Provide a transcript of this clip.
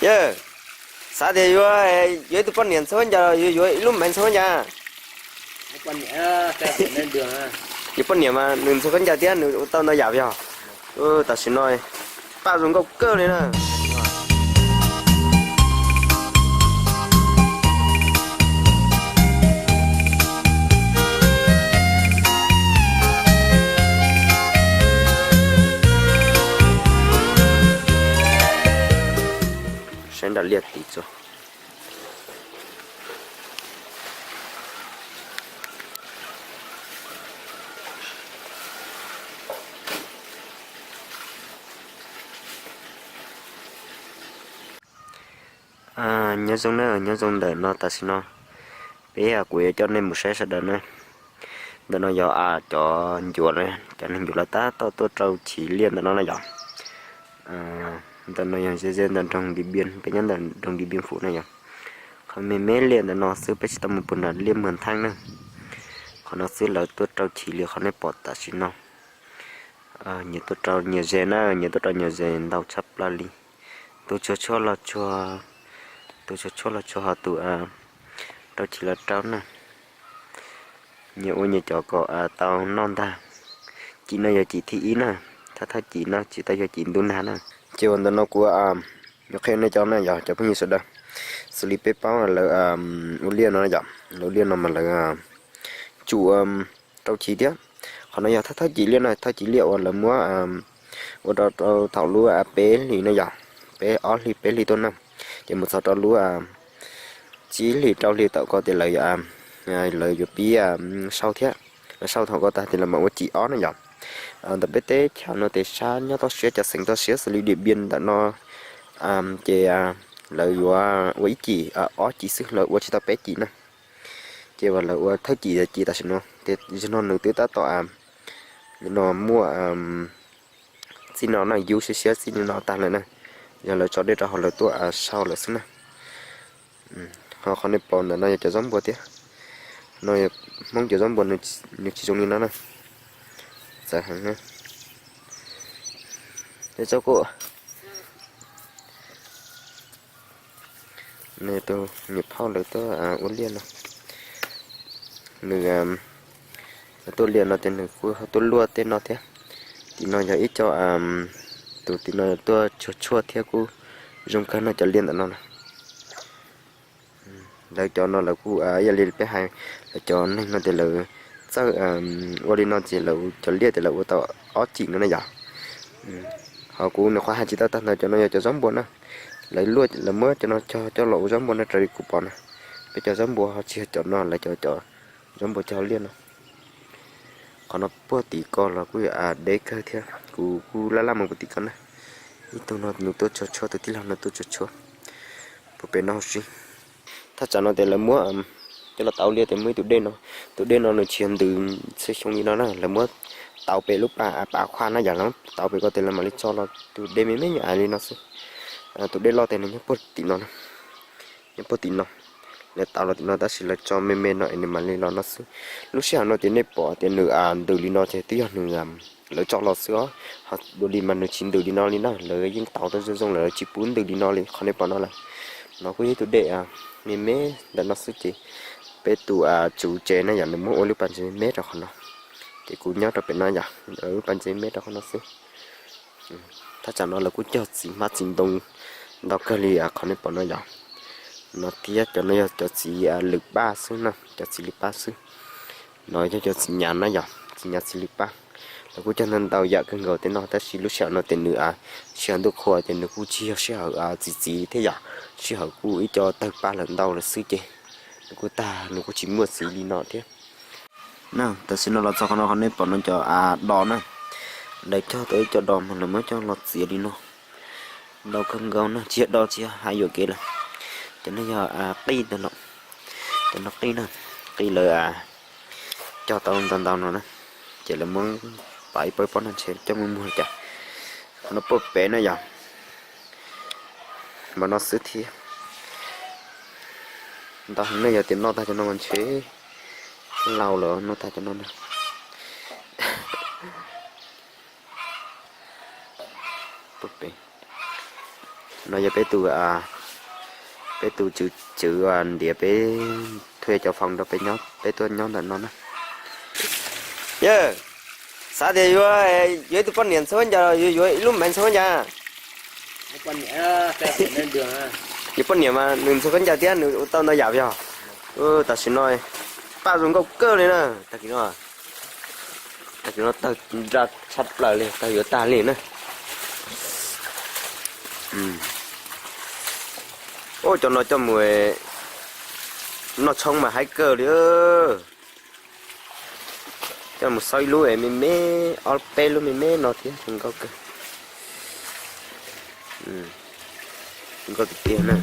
Yawg, xav tias yuav, yuav ib tug poj niam ntxhua khaub ncaws los yuav yuav ib lub mev ntxhua khaub ncaws? Yuav poj niam mas nws ntxhua khaub ncaws thiab nws ua tau ntau yam yog. Tam sim no paj zoo nkauj kawg li na. Saib nram liaj tid tso. Nyob zoo na, nyob zoo ntawm no tam sim no peb kuv yuav coj nej mus saib sawv daws na. Ntawm no yog cov ncuav, cov neeg ncuav lawv tab tom tuaj rau chiv liaj ntawm no na yom. Ntawm no yog ze ze ntawm nroog Ntiaj Npiaj, peb nyob ntawm nroog Ntiaj Npiaj Fuv na yom. Qhov me me liaj ntawm no xwb, peb tsis tau mus puag nram liaj Muas Thaeb na. Qhov no xwb lawv tuaj rau chiv li qhov nej pom tam sim no. Nyias tuaj rau nyias ze na, nyias tuaj rau nyias ze ntau tshaj plaws li. Tus tsuag tshuaj los tsuag, tus tsuag tshuaj los tsuag ho tus rau chiv los rau na. Nyias ua nyias cov kom tau noj ntag. Cim no yog cim thib ib na, thawj thawj cim no tsis tau yog cim ntuj nag na. Ces uas ntawm no kuv yuav qhia nej cov na yog cov phooj ywg sawv daws, xws li peb paub lawv ua liaj no yom, lawv ua liaj no mas lawv tsum rau chiv thiab. Qhov no yog thawj thawj cim liaj na, thawj cim liaj uas lawv muab ua rau thaum lub peb hlis na yom, peb ob hlis peb hlis tuaj na, ces mus txog rau lub tsib hlis rau hlis tawm ko tias lawv, lawv yuav pib sau thiab. Lawv sau thaum ko tag tias lawv mam ua cim ob na yom. Ntawm peb teb chaws no tias sab nyob toj siab, cov xeev toj siab xws li Diam Npiaj ntawm no, ces lawv yuav ua ib cim ob cim xwb, lawv ua tsis tau peb cim na. Ces uas lawv ua thawj cim cim tam sim no, ces zaum no nws twb tab tom no muaj txij no na, yub siab siab txij no tag lawm na. Yog lawv tso dej rau hauv lawv tuaj sau lawm xwb na. Ho qhov nej pom ntawm no yog cov zaub npua thiab. No Hmoob cov zaub npua nws tsis zoo li no na. Txawv heev na. Txhob quaj. Nws tus niam phauj lawv tuaj ua liaj no, nws tuaj liaj no ces nws kuj tuaj luaj tej no thiab. Tim no yog ib co, tus tim no tuaj tsuag tshuaj thiab kuj zoo kawg no cov liaj ntawm no na. Lawv cov no lawv kuj ib yam li peb hais, lawv cov neeg no ces lawv txawj ua li no ces lawv cov liaj ces lawv ua tau ob cim no na yom. Ho kuv nyuam qhuav hais tsis tau tag ntawd, cov no yog cov zaub npua na. Lawv, lawv muab cov no cog coj los ua zaub npua no raws li kuv pom na. Peb cov zaub npua ho tsis yog cov no, lawv cov, cov zaub npua cog liaj no. Qhov no puag tim ko los kuj yuav deb kawg thiab, kuv kuj laj laj mus puag tim ko na. Ib tug no nws tuaj tsuag tshuaj, tus tij laug no tuaj tsuag tshuaj puag pem no huv si. Thaj tsam no ces lawv muab coj los tau liaj ces muaj ib tus dej no. Tus dej no nws tsis yog ntws txhua xyoo li no na, lawv muab tau pem lub pas, pas khuaj na yom, lawv muab tau pem ko ces lawv mam li tso los. Tus dej me me nyuam li no xwb. Tus dej loj ces nws nyob puag tim no na, nyob puag tim no. Lawv tau los tim no tab sis lawv tso me me no es nws mam li los no xwb. Lub sij hawm no ces nej pom tias nws ntws li no ces twb yog nws, lawv tso los xwb os. Ho dua li mas nws tsis ntws li no li na, lawv yeej tau tau zoo zoo lawm, lawv tsis pub ntws li no li qhov nej pom no lawm. No kuj yog ib tug dej me me ntawm no xwb ces peb tus tsuv tsev na yom, nws muab ua lub pas ntses me me rau qhov no. Ces kuv nyob rau pem no yom, lub pas ntses me me rau qhov no xwb. Thaj tsam no lawv kuj cog txiv hmab txiv ntoo ntau kawg li qhov nej pom no yom. No thiab cov no yog cov txiv lwm paj xwb na, cov txiv lwm paj xwb. No yog cov txiv nyav na yom, txiv nyav txiv lwm paj. Lawv kuj cog ntau ntau yam kawg nkaus tej no tab sis lub sij hawm no ces nws sij hawm ntuj qhua ces nws kuj tsis yog sij hawm txiv txiv thiab yom, sij hawm kuj ib co tawg paj lawm ntau lawm xwb ces nws kuj tag, nws kuj tsis muaj txiv li no thiab. Na, tam sim no los txog qhov no, qhov nej pom no cov dos na, lawv cog tau ib co dos mas lawv muab coj los txiav li no. Ntau kawg nkaus na, tsis yog dos tsis yog hav yuam kev lawm. Cov no yog qij ntag los, cov no qij na, qij lawv cog tau ntau ntau no na, ces lawv muab pam ib pob ib pob no ntshe coj muag muag li cas. Qhov no puag pem na yom, npam no xwb thiab. Ntau heev na, yog tias noj tag cov no mas ntshe laus lawm noj tag cov no na. Puag pem. No yog peb tus, peb tus tswv, tswv ntiav peb, thuê cov phòng rau peb nyob, peb tuaj nyob ntawm no na. Yawg, xav tias yuav, yuav ib tug poj niam ntxhua khaub ncaws los yuav, yuav ib lub mev ntxhua khaub ncaws? Yuav poj niam mas nws ntxhua khaub ncaws thiab nws ua tau ntau yam yog. Tam sim no paj zoo nkauj kawg li na. Tag kis no, tag kis no tawg nra tshaj plaws li, tawg yuav tag li na. Ua cov no coj mus noj tshoob mas haib kawg li. Coj mus xauj ib lub es me me, ob peb lub me me no thiab zoo nkauj kawg. Zoo nkauj tiag tiag na.